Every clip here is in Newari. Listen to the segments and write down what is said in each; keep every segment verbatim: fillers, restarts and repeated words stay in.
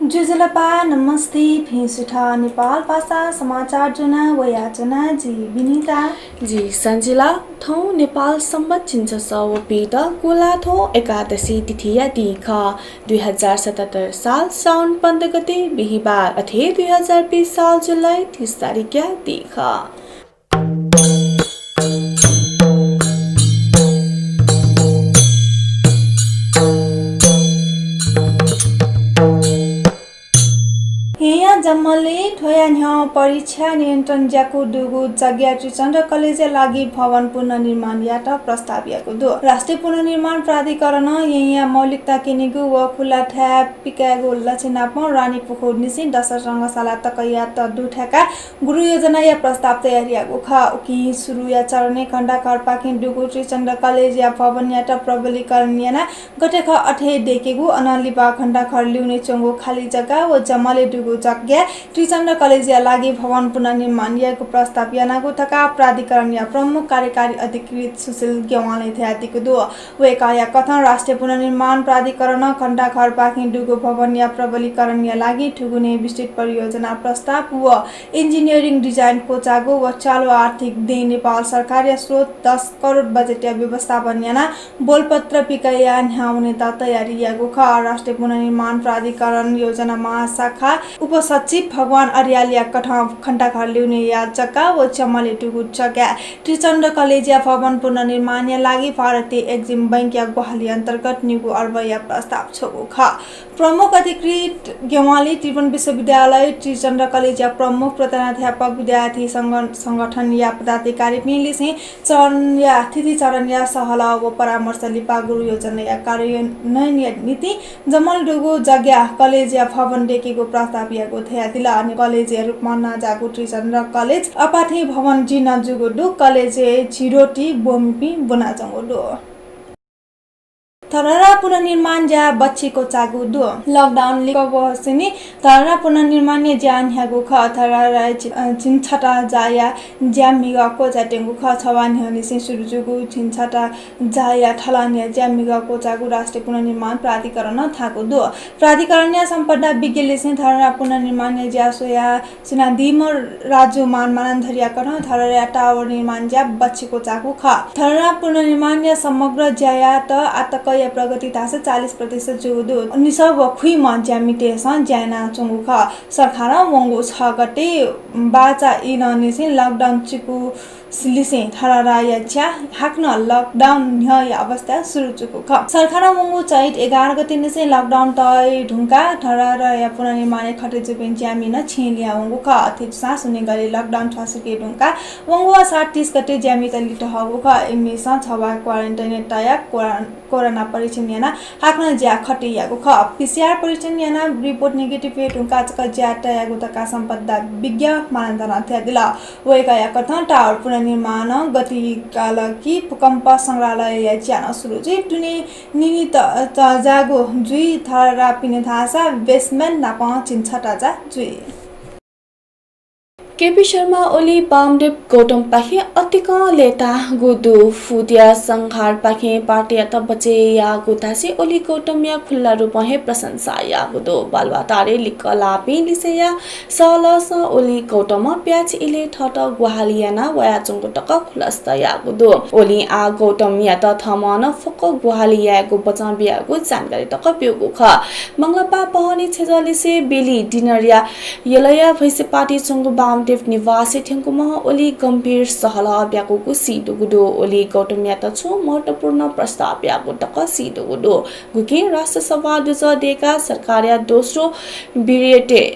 ज्वजलपा, नमस्ते, भिं सुथ, नेपाल भाषा समाचार ज्वना वयाच्वना जि विनिता। जि सञ्जिला। थौं नेपाल सम्बत झिंछसः व पीत गुंलाथ्व एकादशी तिथिया दिं खः। दुई हजार सतहत्तर साल साउन पन्ध्र गते बिहिबार, अथे दुई हजार बीस साल जुलाई तीस तारिखया दिं खः। येँया जमलय् थ्वया न्ह्यः परीक्षा नियन्त्रण ज्याकू दुगु जग्गाय् त्रिचन्द्र कलेजया लागि भवन पुनर्निर्माण यायेत प्रस्ताव याःगु दु। राष्ट्रिय पुनर्निर्माण प्राधिकरणं येँया मौलिकता क्यनेगु व खुला थाय् पिकायेगु लक्ष्य नापं रानीपुखुलिंनिसें दशरथ रंगशाला तक यायेत दुथ्याकाः गुरुयोजनाया प्रस्ताव तयार याःगु खः। उकिं सुरुया चरणय् घण्टाघरपाखें दुगु त्रिचन्द्र कलेजया भवनयात प्रबलीकरण यानाः गथे खः अथे दयेकेगु, अनं लिपा घण्टाघर ल्यूने च्वंगु खाली जग्गा व जमलय् दुगु जग्गाय् त्रिचन्द्र कलेजया लागि भवन पुनर्निर्माण यायेगु प्रस्ताव यानागु धकाः प्राधिकरणया प्रमुख कार्यकारी अधिकृत सुशील ज्ञवालीं धयादीगु दु। वय्कःया कथं राष्ट्रिय पुनर्निर्माण प्राधिकरणं घण्टाघरपाखें दुगु भवनया प्रबलीकरणया लागि थुगुने विस्तृत परियोजना प्रस्ताव व engineering design क्वचाःगु व चालु आर्थिक दँय् नेपाल सरकारया स्रोत दस करोड बजेटया व्यवस्थापन यानाः बोलपत्र पिकयाः न्ह्यावनेत तयारी याःगु खः। राष्ट्रिय पुनर्निर्माण प्राधिकरण योजना महाशाखा उपसचिव भगवान अर्यालया कथं घण्टाघर ल्यूनेया जग्गा व जमलय् दुगु जग्गाय् त्रिचन्द्र कलेजया भवन पुनर्निर्माणया लागि भारतीय एक्जिम बैंकया ग्वाहालि अन्तर्गत निगू अर्बया प्रस्ताव छ्वःगु खः। प्रमुख अधिकृत ज्ञवालीं त्रिभुवन विश्वविद्यालय त्रिचन्द्र कलेजया प्रमुख प्रधानाध्यापक विद्यार्थी संग-, संगठनया पदाधिकारीपिं लिसें चरणया, थीथी चरणया सहलह व परामर्श लिपा गुरुयोजनाया कार्यान्वयनया निंतिं जमलय् दुगु जग्गाय् कलेजया भवन दयेकेगु प्रस्ताव याःगु धयादिल। अनि कलेजया रूपमा नांजाःगु त्रिचन्द्र कलेज अपाखें भवन जीर्ण जूगु दु। कलेजय् झिद्वःति ब्वमिपिं ब्वनाच्वंगु दु। धरहरा पुनर्निर्माण ज्या बच्छि क्वचाःगु दु। लकडाउन लिक्क वःसेंलि धरहरा पुनर्निर्माणया ज्या न्ह्याःगु खः। धरहराया झि-, अ, झिंछता जाःया ज्या म्हिगः क्वचायेत्यंगु खः। छवाः न्ह्यःनिसें सुरु जूगु झिंछता जाःया थलानया ज्या म्हिगः क्वचाःगु राष्ट्रिय पुनर्निर्माण प्राधिकरणं धाःगु दु। प्राधिकरणया सम्पदा विज्ञ लिसें धरहरा पुनर्निर्माणया ज्या स्वया च्वनादीम्ह राजु मान मानन्धरया कथं धरहराया टावर निर्माण ज्या बच्छि क्वचाःगु खः। धरहरा पुनर्निर्माणया समग्र ज्यायात आःतकया प्रगति धाःसा चालिस प्रतिशत जूगु दु। निसः व खुइम्ह ज्यामितय्सं ज्या यानाच्वंगु खः। सरकारं वंगु छ गते बाचा इलंनिसें लकडाउन चूगु लिसें धरहराया ज्या हाकनं लकडाउन न्ह्यःया अवस्थाय् सुरु जूगु खः। सरकारं वंगु चैत एघार गतेनिसें लकडाउन तये धुंकाः धरहराया पुनर्निर्माणय् खटे जूपिं ज्यामि नं छेँय् लिहां वंगु खः। अथे जूसां सुनेगरी लकडाउन थ्वासुके धुंकाः वंगु असार तीस गते ज्यामित लित हःगु खः। इमिसं छवाः क्वारेन्टाइनय् तयाः क्वार-, कोरोना परीक्षण यानाः हाकनं ज्या खटे याःगु खः। पीसीआर परीक्षण यानाः रिपोर्ट नेगेटिभ वये धुंकाः जक ज्या तयागु धकाः सम्पदा विज्ञ मानन्धरं धयादिल। वय्कःया कथं टावर पुनर्निर्माणं गति काल कि भूकम्प संग्रहालयया ज्या नं सुरु जुइ। दुने निनि त-, त-, जाःगु जुइ। धरहरा पिने धाःसा बेसमेन्ट नापं झिंछता जा जुइ। केपी शर्मा ओली वामदेव गौतमपाखें अतिकं लय्ताःगु दु। फुटया संघारपाखें पार्टीयात बचय् याःगु धासें ओली गौतमया खुल्ला रूपं हे प्रशंसा याःगु दु। बालुवाटारय् लिक्क लाःपिं लिसेंया सहलहसं ओली गौतमं प्याच इलय् थःत ग्वाहालि याना वयाच्वंगु तक खुलस्त याःगु दु। ओलीं आः गौतमयात थःम्हं नं फक्व ग्वाहालि यायेगु बचं बियागु जानकारी तक ब्यूगु खः। मंगलबार बहनी छेँजःलिसे बेली डिनरया यलया भैंसे पाटी च्वंगु वामदेव निवासय् थ्यंकूम्ह ओली गम्भीर सहलह ब्याकूगु सीदुगु दु। ओली गौतमयात छुं महत्त्वपूर्ण प्रस्ताव ब्यागु तक सीदुगु दु। गुकिं राष्ट्रसभा दुजः दयेकाः सरकारया दोस्रो बिरियटय्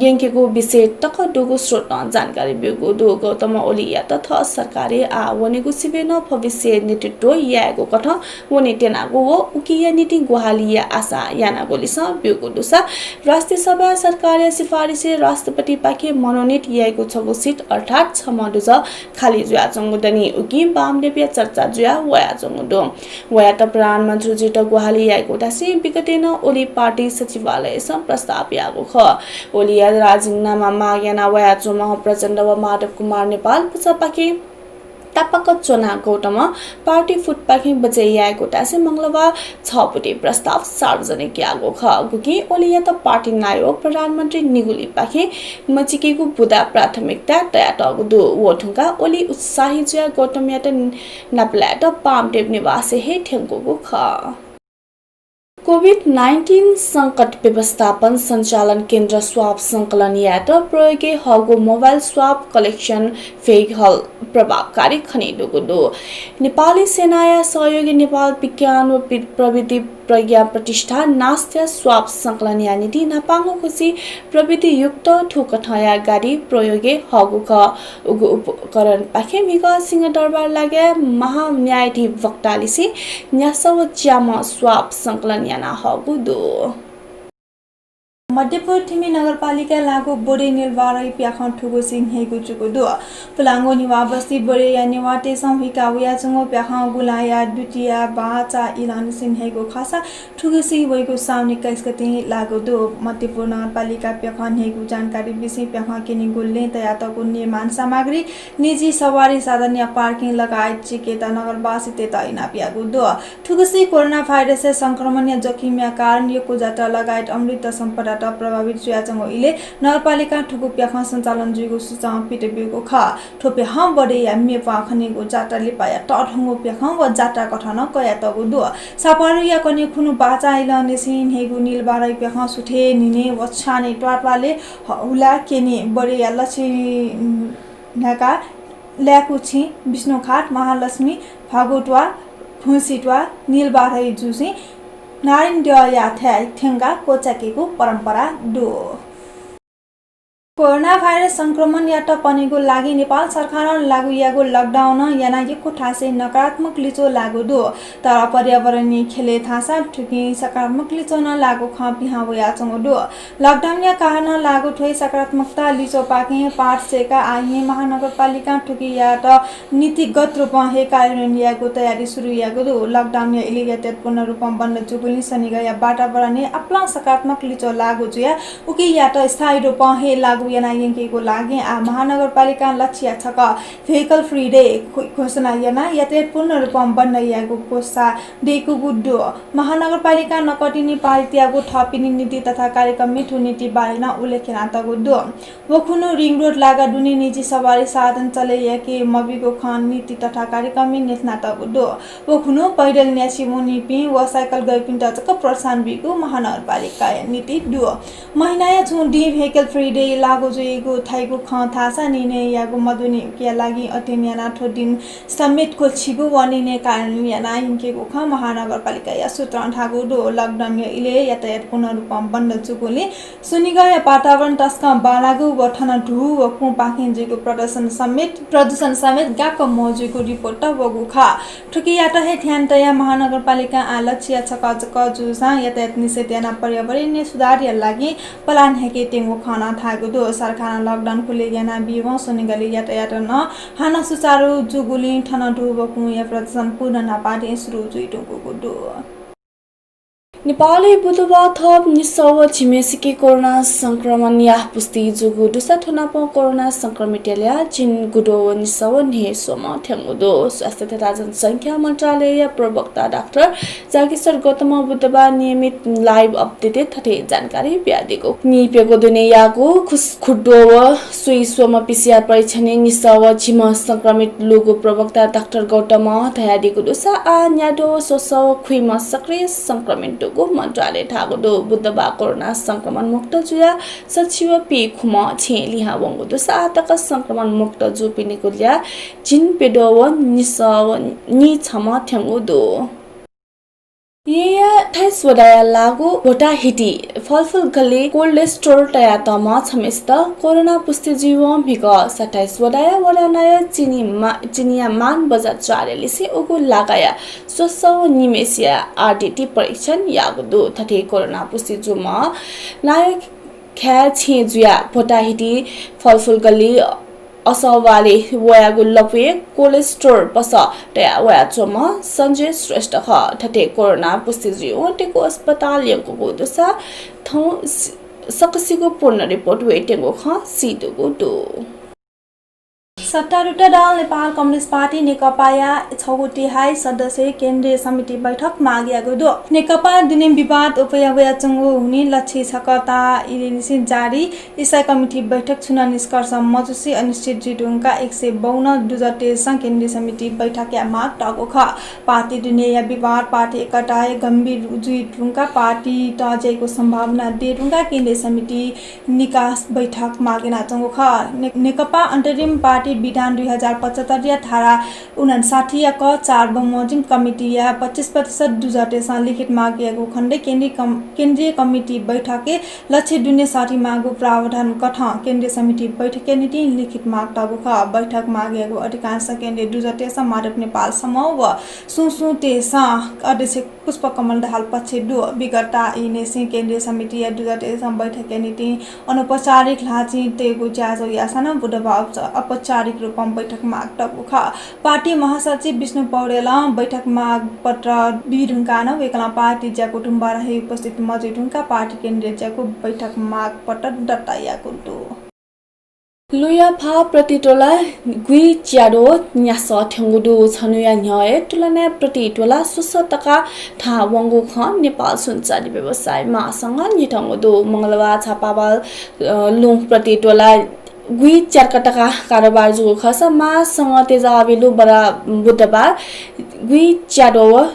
यंकेगु विषय तक दुगु स्रोतं जानकारी ब्यूगु दु। गौतमं ओलीयात थः सरकारय् आः वनेगु सिबें नं भविष्यय् नेतृत्व यायेगु कथं वने त्यनागु व उकिया निंतिं ग्वाहालिया आशा यानागु लिसः ब्यूगु दुसा राष्ट्रिय सभाया सरकारया सिफारिसय् राष्ट्रपतिपाखें मनोनित याइगु छगू सिट अर्थात् छम्ह दुजः खाली जुयाच्वंगु दनि। उकिं वामदेवया चर्चा जुया वयाच्वंगु दु। वयात प्रधानमन्त्री जुइत ग्वाहालि याइगु धासें विगतय् नं ओली पार्टी सचिवालयसं प्रस्ताव याःगु खः। ओलीया राजीनामा माग याना वयाच्वंम्ह प्रचण्ड व माधव कुमार नेपाल पुचःपाखें तापाक च्वना गौतमं पार्टी फुटपाखें बचय् यायेगु धासें मंगलबार छःपुटी प्रस्ताव सार्वजनिक याःगु खः। गुकिं ओलीयात पार्टी नायः व प्रधानमन्त्री निगुलिंपाखें मचिकेगु बुँदा प्राथमिकता तयातःगु दु। व धुंकाः ओली उत्साही जुयाः गौतमयात नापलायेत पामदेव निवासय् हे थ्यंकूगु खः। COVID nineteen संकट व्यवस्थापन सञ्चालन केन्द्र स्वाब संकलन यायेत प्रयोगय् हःगु mobile swab collection vehicle प्रभावकारी खनेदुगु दु। नेपाली सेनाया सहयोगय् नेपाल विज्ञान व पि-, प्रविधि प्रज्ञा प्रतिष्ठान नास्टया स्वाब संकलनया निंतिं न्हापांगु खुसी प्रविधियुक्त थुकथंया गाडी प्रयोगय् हःगु खः। उगु उपकरणपाखें म्हिगः सिंहदरबार लागाय् महान्यायाधिवक्तालिसें न्यासः व च्याम्ह स्वाब संकलन याना हःगु दु। मध्यपुर थिमि नगरपालिकाय् लाःगु बोडे नीलबाराही प्याखं थुगुसी न्ह्यइगु जूगु दु। पुलांगु नेवाः बस्ती बोडेया नेवाःतय्सं हुइका वयाच्वंगु प्याखं गुंलाया दुतिया बाचा इलंनिसें न्ह्यइगु खःसा थुगुसी वइगु साउन एक्काइस गते लाःगु दु। मध्यपुर नगरपालिका प्याखं न्ह्यइगु जानकारी बिसें प्याखं क्यनेगु लँय् तयातःगु निर्माण सामग्री, निजी सवारी साधनया parking लगायत चिकेत नगरवासीतय्त इनाप याःगु दु। थुगुसी कोरोना भाइरसया संक्रमणया जोखिमया कारण यक्व जात्रा लगायत अमूर्त सम्पदात प्रभावित जुयाच्वंगु इलय् नगरपालिकां थुगु प्याखं सञ्चालन जुइगु सूचं पित ब्यूगु खः। थ्व प्याखं बोडेया मेप्वाः खनेगु जात्रा लिपाया तःधंगु प्याखं व जात्रा कथं नं कयातःगु दु। सापारुया कन्हय् खुन्हु बाचा इलंनिसें न्ह्यइगु नीलबाराही प्याखं सुथय्, न्हिनय् व छ्यानय् त्वाःत्वालय् ह-, हुला क्यनी। बोडेया लछि न्हाका, ल्याकुछि, विष्णुघाट, महालक्ष्मी, भगुत्वाः, घुँसित्वाः, नीलबाराही जुसें नारायणद्यःयाथाय् थ्यंकाः क्वचायेकेगु परम्परा दु। कोरोना भाइरस संक्रमणयात पनेगु लागि नेपाल सरकारं लागू याःगु lockdown यानाः यक्व थासय् नकारात्मक लिच्वः लाःगु दु। तर पर्यावरणीय ख्यलय् धाःसा थुकिं सकारात्मक लिच्वः नं लाःगु खँ पिहां वयाच्वंगु दु। Lockdown या कारणं लाःगु थ्व हे सकारात्मकता लिच्वःपाखें पाठ सय्काः आः हे महानगरपालिकां थुकियात नीतिगत रूपं हे कार्यान्वयन यायेगु तयारी सुरु याःगु दु। Lockdown या इलय् यातायात पूर्ण रूपं बन्द जूगुलिं स्वनिगःया वातावरणय् आपालं सकारात्मक लिच्वः लाःगु जुयाः उकियात स्थायी रूपं हे लागू याना यंकेगु लागि आः महानगरपालिकां लछिया छकः vehicle free day घो-, घोषणा यानाः यातायात पूर्ण रूपं बन्द यायेगु ग्वसाः दय्कूगु दु। महानगरपालिकां नकतिनि पारित याःगु थःपिनि नीति तथा कार्यक्रमय् थ्व नीति बारे नं उल्लेख यानातःगु दु। व खुन्हु रिङ रोड लागा दुने निजी सवारी साधन चले याके मबीगु खँ नीति तथा कार्यक्रमय् न्ह्यथनातःगु दु। व खुन्हु पैदल न्यासि वनीपिं व साइकल गइपिन्त जक प्रोत्साहन बीगु महानगरपालिकाया नीति दु। महिनाया छुं दिं vehicle free day लागू जुइगु धाइगु खँ धाःसा निर्णय याःगु मदुनि। उकिया लागि अध्ययन यानाः थ्व दिं समेत क्वःछिगु व निर्णय कार्यान्वयन याना यंकेगु खँ महानगरपालिकाया सूत्रं धाःगु दु। Lockdown या इलय् यातायात पूर्ण रूपं बन्द जूगुलिं स्वनिगःया वातावरण तसकं बांलाःगु व थन धू व कुँपाखें जुइगु प्रदूषण समेत, प्रदूषण समेत गाक्क मजूगु रिपोर्ट वःगु खः। थुकियात हे ध्यान तयाः महानगरपालिकां आः लछिया छकः जक जूसां यातायात निषेध यानाः पर्यावरणीय सुधारया लागि पलाः न्ह्याके त्यंगु खँ नं धाःगु दु। सरकारं lockdown खुले यानाबीवं स्वनिगलय् यातायात नं हानं सुचारु जूगुलिं थन धू व कुँया प्रदूषण पूर्ण न्हापां थें सुरु जुइ धुंकूगु दु। नेपालय् बुधबार थप निसः व झिम्हेसिके कोरोना संक्रमणया पुष्टि जूगु दुसा थ्व नापं कोरोना संक्रमितया ल्याः झिंगुद्वः व निसः व न्हय्स्वम्ह थ्यंगु दु। स्वास्थ्य तथा जनसंख्या मन्त्रालयया प्रवक्ता डाक्टर जागेश्वर गौतमं बुधबार नियमित live update-य् थथे जानकारी बियादीगु। नीप्यघौ दुनेयागु खुस-, खुद्वः व स्वीस्वम्ह PCR परीक्षणय् निसः व झिम्ह संक्रमित लूगु प्रवक्ता डाक्टर गौतमं धयादीगु दुसा आः न्याद्वः व स्वसः व खुइम्ह सक्रिय संक्रमित दुगु मन्त्रालयं धाःगु दु। बुधबार कोरोना संक्रमण मुक्त जुयाः सछि व पीखुम्ह छेँ लिहां वंगु दुसा आः तक संक्रमण मुक्त जूपिनिगु ल्याः झिंप्यद्वः व निसः व नीछम्ह थ्यंगु दु। येँया अट्ठाइस वडाया लाःगु भोटाहिटी फलफुल गल्ली cold store तयातःम्ह छम्हेसित कोरोना पुष्टि जुइवं म्हिगः सत्ताइस वडाया वडा नायः चिनिमा-, चिनिया मान बज्राचार्यलिसें उगु लागाया स्वसः व निम्हेसिया आरटीटी परीक्षण याःगु दु। थथे कोरोना पुष्टि जूम्ह नायः ख्याः छेँ जुयाः भोटाहिटी फलफुल गल्ली असंवालय् वयागु लँपुइ cold store पसः तयाः वयाच्वंम्ह सञ्जय श्रेष्ठ खः। थथे कोरोना पुष्टि जुइवं थ्व अस्पताल यंकूगु दुसा थौं स-, सकसिगु पूर्ण रिपोर्ट वयेत्यंगु खँ सीदुगु दु। सत्तारूढ दल नेपाल कम्युनिस्ट पार्टी नेकपाया छगू तिहाई सदस्यं केन्द्रीय समिति बैठक माग याःगु दु। नेकपां दुने विवाद अप्वया वयाच्वंगु हुनिं लछि छकः ताः इलेनिसें जारी स्थायी कमिटी बैठक छुं नं निष्कर्ष मजुसे अनिश्चित जुइ धुंकाः एक सय बाउन्न दुजःतय्सं केन्द्रीय समिति बैठकया माग तःगु खः। पार्टी दुनेया विवाद पार्टी एकताय् गम्भीर जुइ धुंकाः पार्टी तज्याइगु सम्भावना दये धुंकाः केन्द्रीय समिति निकास बैठक माग यानाच्वंगु खः। ने-, नेकपा अन्तरिम पार्टी विधान दुई हजार पचहत्तरया धारा उनन्साठीया क चार बमोजिम कमिटीया पच्चिस प्रतिशत दुजःतय्सं लिखित माग याःगु खण्डय् केन्द्रीय कम-, केन्द्रीय कमिटी बैठकय् लछि दुने सःति माःगु प्रावधान कथं केन्द्रीय समिति बैठकया निंतिं लिखित माग तःगु खः। बैठक माग याःगु अधिकांश केन्द्रीय दुजःतय्सं माधव नेपाल समूह व सुं सुंतय्सं अध्यक्ष पुष्पकमल दाहाल पक्षय् दु। विगत ताः इलेनिसें केन्द्रीय समितिया दुजःतय्सं बैठकया निंतिं अनौपचारिक ल्हाःचिं तयेगु ज्याझ्वः याःसां नं बुधबार औप-, औपचारिक रूपं बैठक माग तःगु खः। पार्टी महासचिव विष्णु पौडेलं बैठक माग पत्र बी धुंकाः नं वय्कलं पार्टी ज्याकू धुम्बाराही उपस्थित मजुइ धुंकाः पार्टी केन्द्रीय ज्याकू बैठक माग पत्र दर्ता याःगु दु। लुँया भाः प्रति तोला गुइच्याद्वः न्यासः थ्यंगु दु। छन्हुया न्ह्यःया तुलनाय् प्रति तोला स्वसः तका थाहां वंगु खँ नेपाल सुनचाँदी व्यवसायी महासंघं न्ह्यथंगु दु। मंगलबार छापावाल, अ, लुँ प्रति तोला गुइच्याद्वः तका कारोबार जूगु खःसा महासंघं तेजाबी लुँ बरा बुधबार गुइच्याद्वः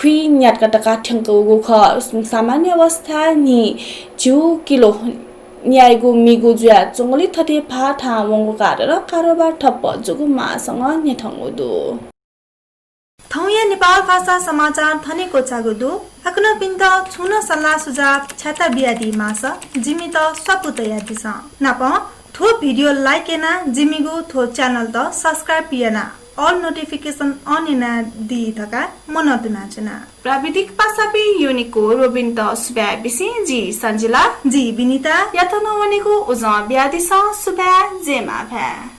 खुइन्याद्वः तका थ्यंकूगु खः। सामान्य अवस्थाय् न्हि झिगू किलो न्याइगु मिगु जुयाच्वंगुलिं थथे भाः थाहां वंगु कारणं कारोबार ठप्प जूगु महासंघं न्ह्यथंगु दु। थौंया नेपाल भाषा समाचार थन हे क्वचाःगु दु। छिकपिन्त छुं नं सल्लाह सुझाव छ्याता बियादी माःसा जिमित स्वापू तयादिसँ। नापं थ्व video like यानाः जिमिगु थ्व channel त subscribe यानाः all notification on यानादी धकाः मनंतुनाच्वना। प्राविधिक पासापिं योनिको रोबिनत सुभाय् बिसें जि सञ्जिला। जि बिनिता। यात नं वनेगु उजं बियादिसँ। सुभाय्, जय मांभाय्।